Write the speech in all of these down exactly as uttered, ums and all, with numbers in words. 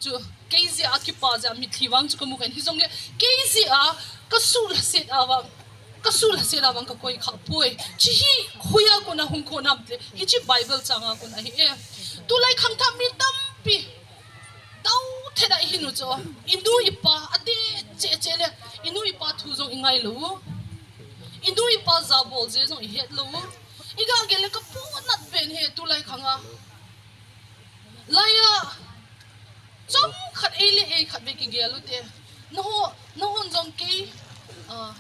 Chu, kei jeh a kipa jeh a mitlhi vang chu kamu kha in, hijongle kei jeh a kasul haset a vang, kasul haset a vang kakoi kha poi. Hiche hi hoiya kona hung kho nam ti le, hiche Bible chang a kon ahi e. Tulai khangthah mi tampi tao thet a ihin u chu, inu ipa ati cheh cheh le, inu ipa thu jong ingai lou u, inu ipa jabol jeh jong ihet lou u. Iga gel le kapunat pen hi tulai khang a. Laiya, chomkhat ei le ei khatvei kigel u te. Nangho, nanghon jong kei, ah,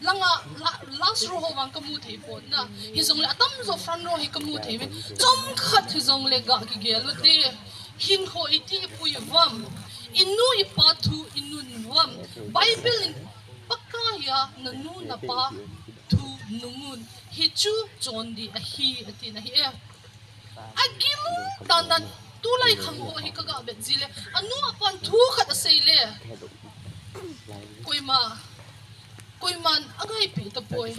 langa, la, last row ho vang kamu thei pon na. Hijongle atamjo front row hi kamu thei uvin. Chomkhat hijongle ga kigel u te. Hinkho iti ipui uvam. Inu ipa thu inun uvam. Bible in Pakaiya nanu napa thu nungun. Hichu chondih ahi, atin ahi e. Agil dandan, tulai khang ho hi kaga vet ji le, anu apan thu khat asei le, koima, koiman angaipi tapoi.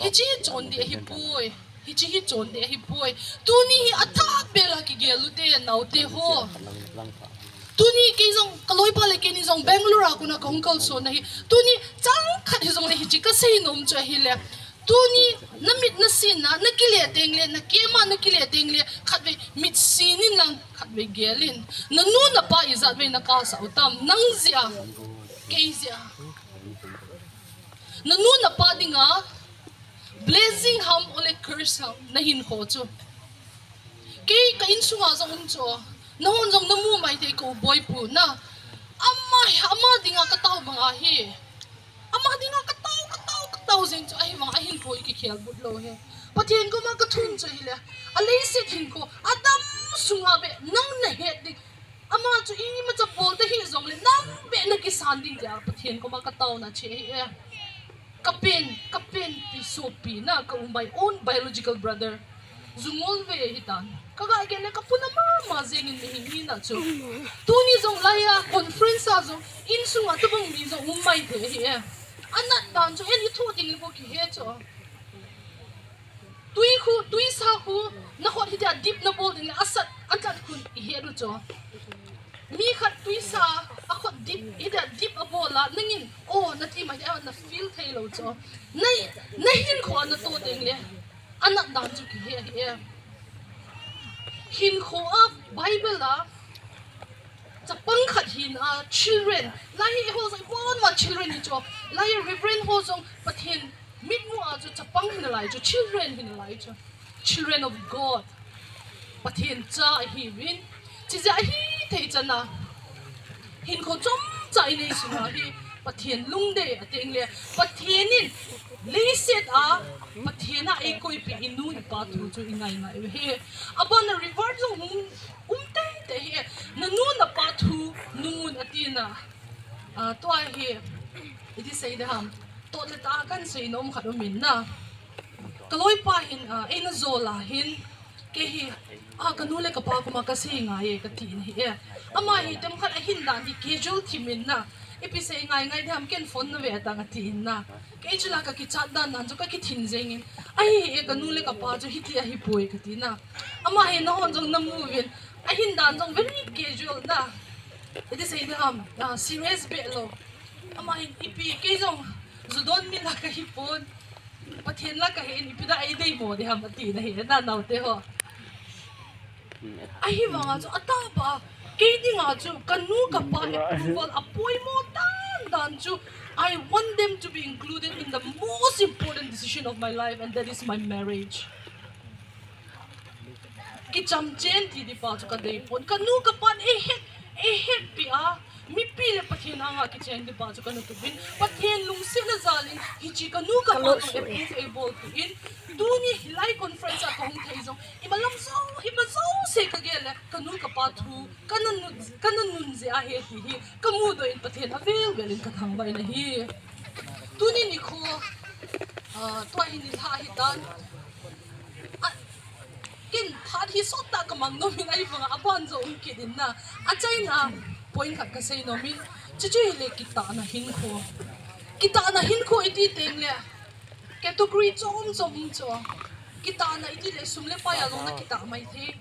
Hiche hi chondih ahipoi. Hiche hi chondih ahipoi. Tuni hi athah bel a kigel u te, naote ho. Tuni kei jong, kaloipa le keini jong Bangalore a kona kahung kalson ahi. Tuni chang khat hijongle hiche kasei nom chu ahile, tuni namit nasin na, nakile tengle, nakema nakile tengle, khatvei mitsin in lang, khatvei gel in. Nanu napa ijat vei nakasah u tam, nang jeh a, kei jeh a. Nanu napa dinga blessing ham ole curse ham nahinkho chu. Kei ka insunga jong um chu, nahon jong namu maithei ka u Boipu na. Ama, ama dinga katao banga hi, ama dinga katao, katao, katao jeng chu, ahivang ahinkho hi kikhel but lou hi. Pathen koma kathum chu hile, aleiset hinkho, adam sunga beh nang nahet ding, ama chu imacha bol tahih jongle nang beh nakisan ding tia Pathen koma kataona chu ahi e. Kapen, kapenpi sopi na ka u, my own biological brother. Ju ngol ve ahitan. Kaga gel le kapuna mama jengin mihem hina chu. Tuni jong laiya conference a jong insunga tabang mi jong um maithei ahi e. Anat dan chu eini thu ding le bou kihe chu. Tui khu, tuisa khu, nakhot hitia dip nabol ding le asat, atlat khun ihet u chu. Mi khat tuisa, akhot dip, hitia dip abol a, nangin, o, nati mai, na feel thei lou chu. Na, nahinkho a nato tengle, anat dan chu kihe ahi e. Hinkho a, Bible a, chapang khat hina, children. Lai hi eiho jong ibonma children hi chu. Lai Reverend ho jong Pathen mitmu a chu chapang hinalai chu, children hinalai chu. Children of God. Pathen cha ahiuvin. Chijeh a hithei chana hinkho chomcha inei sunga hi Pathen lungdei a tengle, Pathen in leiset a Pathen a eikoipi inu ipa thu chu ingai ngai u ahi. Abana reward jong hung um teitei hi. Nanu napa thu nungun atina. Ah, tua hi, iti sei ding ham. Toh le tah a kahin sei nom khat umin na. Kaloipa hin, ah, eina jol a hin, kei hi, ah, kanu le kapa koma kasei ngai e, katin ahi e. Ama hi themkhat ahin dan hi casual thimin na. Ipi sei ngai ngai ding ham, ken phone nave tang atin na. Kei chu la kakichat dan dan chu kakithin jengin. Ahi e, kanu le kapa chu hiti ahipoi katina. Ama hi nahon jong namu uvin. Ahin dan jong very casual na. Iti sei ding ham, ah, serious beh lou. Ama hin ipi, kei jong ju don mi la kahipon. Pathen la kahin, ipi da eideimo ding ham atina ahi, nanaote ho. Ahivanga chu atahbeh a, kei dinga chu kanu kapa approval apoimo dan dan chu, I want them to be included in the most important decision of my life, and that is my marriage. Kichamchen ti ding pa chu kadeipon. Kanu kapan eihet, eihetpi a, mipi le Pathen anga kichen ding pa chu kana tupin. Pathen lungsetna jalin, hiche kanu kapa chu approve eibol tuin. Tuni hilai conference a kahung thei jong, ima lam jo, ima jouse kagel le, kanu kapa thu, kana nun, kana nun jeh ahi ti hi, kamudoh in Pathen avel velin kathangvah in ahi. Tuni nikho, ah, tua hi nilhah ahitan. Ah, ken phat hi sottah kamang nomin ahivanga aban jo um kit in na. Achaina point khat kasei nomin. Chuchu hile kitahna hinkho. Kitahna hinkho iti tengle category chom chom um chu. Kitahna iti le sum le pai a jong nakitah maithei.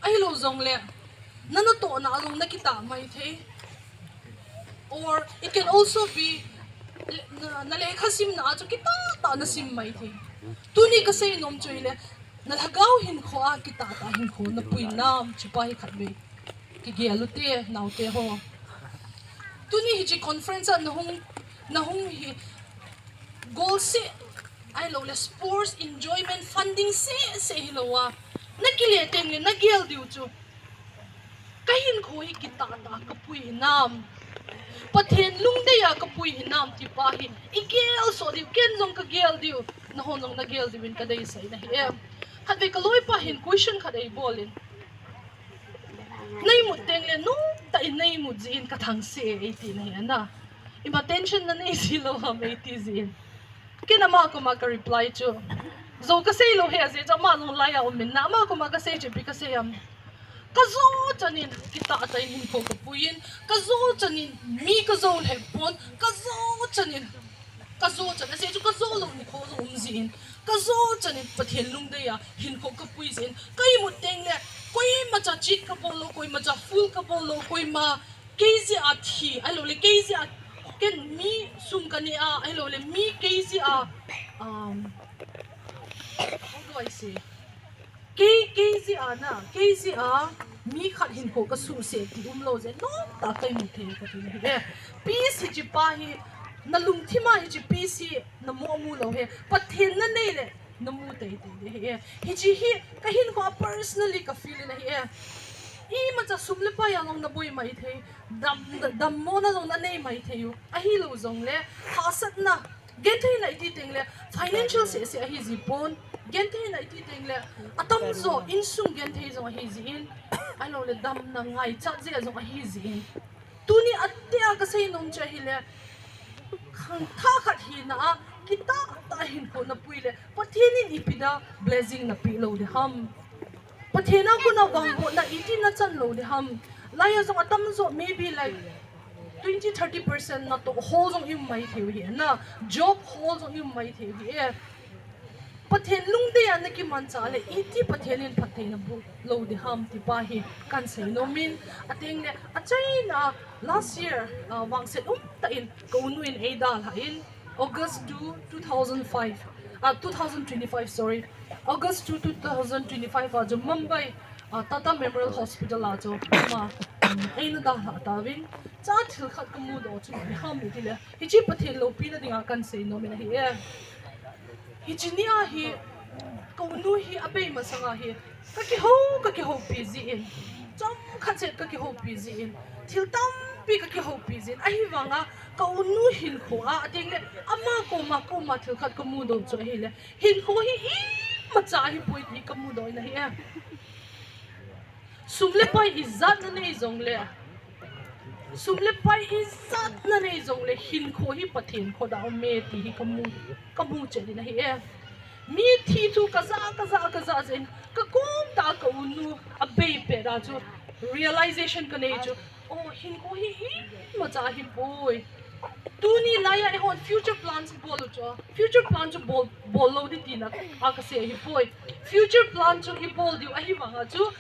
Ahilou jongle, nanatohna a jong naki, tah mai thei. Or it can also be na, na lekha simna a chu kitah tah na sim mai thei. Tuni ka seinom chu hile, na lhagao hinkho a kitah tah hinkho na pui nam, chupa hi khatvei kigel u te, naote ho. Tuni hiche conference a na hung, na hung hi goal seh, ahilou le sports, enjoyment, funding seh seh hilou a, na kile teng le na gel diu chu, ka hinkho hi kitah tah a ka pui hinam, Pathen lungdei a ka pui hinam ti pa hi i gel soh diu, ken jong ka gel diu, nahon jong na gel diu in ka deisah in ahi e. Khatvei ka loipa hin question khat ei bol in, na imut teng le nung tah in na imut jeh in ka thangse e, ei ti na hi ana. Ima tension na nei ji lou ham, ei ti jeh in. Ken ama koma ka reply chu, jo ka sei lou he, ajeh chu ama jong lai a um in na, ama koma ka sei chu ipi ka sei ham. Ka jo chan in kitah tah in hinkho ka pui in, ka jo chan in mi ka jo lheh pon, ka jo chan in, ka jo chan, ajeh chu ka jo lou nikho jong um jeh in, ka jo chan in Pathen lungdei a hinkho ka pui jeh in, ka imut teng le koima cha cheat ka bol lou, koima cha fool ka bol lou, koima kei jeh a thi, ahilou le kei jeh a ken mi sum ka neh a, ahilou le mi kei jeh a, um, how do I say? Kei, kei jeh a na, kei jeh a mi khat hinkho ka suse ti um lou jeh, nop tah ka imut thei ka ti na hi e. Peace hiche pa hi, na lungthim a hiche peace hi na mu mu lou he. Pathen na nei le na mu teitei ding ahi e. Hiche hi ka hinkho a personally ka feel in ahi e. Imacha sum le pai a jong na boi mai thei, dam, dammona jong na nei mai thei u. Ahilou jong le, hahsatna, gentheina i ti teng le, financial seh seh ahi ji pon. Gentheina i ti teng le, atam jo insung genthei jong ahi jeh in, ahilou le damna ngaichat jeh jong ahi jeh in. Tuni a tia ka seinom chu ahile, khangthah khat hina a kitah tah hinkho na pui le, Pathen in ipi dia blessing na pe lou ding ham. Pathen a kona vangbohna iti na chan lou ding ham. Lai a jong atam jo maybe like twenty, thirty percent natoh hol jong i um mai thei u hi na, job hol jong i um mai thei u hi e. Pathen lungdei a na kimanchah le, iti Pathen in phatthei na boh lou ding ham ti pa hi kan seinom in, ateng le, achaina last year, ah, vangset um tah in ka unu in ei dalha in, August two, two thousand five, ah, two thousand twenty-five, sorry, August two, two thousand twenty-five a chu Mumbai, ah, Tata Memorial Hospital a chu ama, um, ei na dalha tauvin, cha thil khat ka mudoh chu ipi ham iti le, hiche Pathen loupina dinga kan seinom in ahi e. Hiche ni a hi, ka unu hi abei masang a hi, ka kihou, ka kihoupi jin, chomkhat seh ka kihoupi jin, thil tampi ka kihoupi jin, ahivanga ka unu hinkho a, ateng le ama koma, koma thil khat ka mudoh chu ahile, hinkho hi imacha ahipoi ti ka mudoh in ahi e. Sum le pai ijat na nei jong le, sum le pai ijat na nei jong le, hinkho hi Pathen khut a um e ti hi ka mu, ka mu chet in ahi e. Mi thi thu ka ja, ka ja, ka ja jeh in, ka kom tah a ka unu abei pet a chu realization ka nei chu, oh, hinkho hi imacha ahipoi. Tuni lai a eihon future plans i bol u chu, future plan chu bol, bol lou ding tina a ka sei ahipoi. Future plan chu i bol diu ahivanga chu,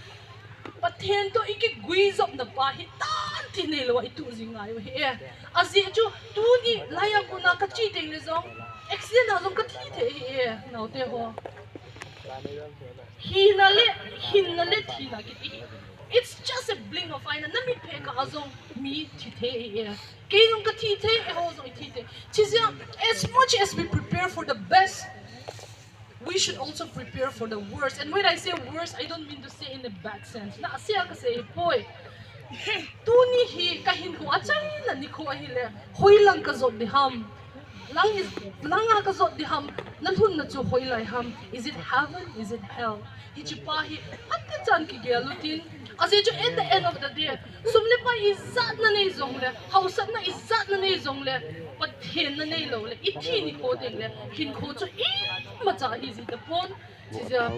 Pathen toh i kiguijopna pa hi tan ti neilou a i tuh jing ngai u hi e. Ajeh chu tuni lai a kona ka che teng le jong, accident a jong ka thi thei hi e, naote ho. Hina le, hinna le thina kiti hi, it's just a blink of eye na, na mitphet kah a jong mi thi thei hi e. Kei jong ka thi thei, eiho jong i thi thei. Chijeh a, as much as we prepare for the best, we should also prepare for the worst. And when I say worst, I don't mean to say in a bad sense. Na, asei a ka sei poi. Tuni hi ka hinkho achaina nikho ahile, hoilang ka jot ding ham. Lang is, lang a ka jot ding ham, na lhunna chu hoilai ham. Is it heaven? Is it hell? Hiche pa hi, atichan kigel u tin. Ajeh chu at the end of the day, sum le pai ijat na nei jong le, hausatna ijat na nei jong le, Pathen na neilou le, i thi nikho teng le, hinkho chu imacha ahi ji tapon. Chijeh a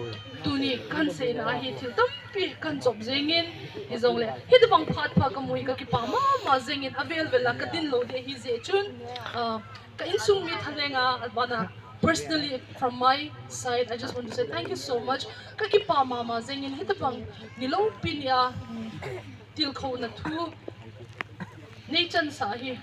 tuni kan seina a hi thil tampi kan chop jeng in, hijongle, hitobang phat pha ka mu hi ka kipah mama jeng in, avel vel a ka din lou ding ahi jeh chun, ah, ka insung mi thalheng a, abana, personally, from my side, I just want to say thank you so much. Ka kipah mama jeng in, hitobang ni loupi ni a, mm, tilkhouna thu nei chansah hi,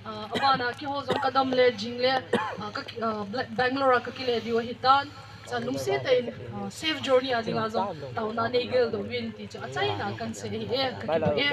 ah, abana keiho jong kadam le jing le, ah, ka, ah, Bla-, Bangalore a kakile diu ahitan. Chua lungset tah in, ah, safe journey a dinga jong taona nei geldoh uvin ti chu achaina kahin sei ahi e, kakipah e.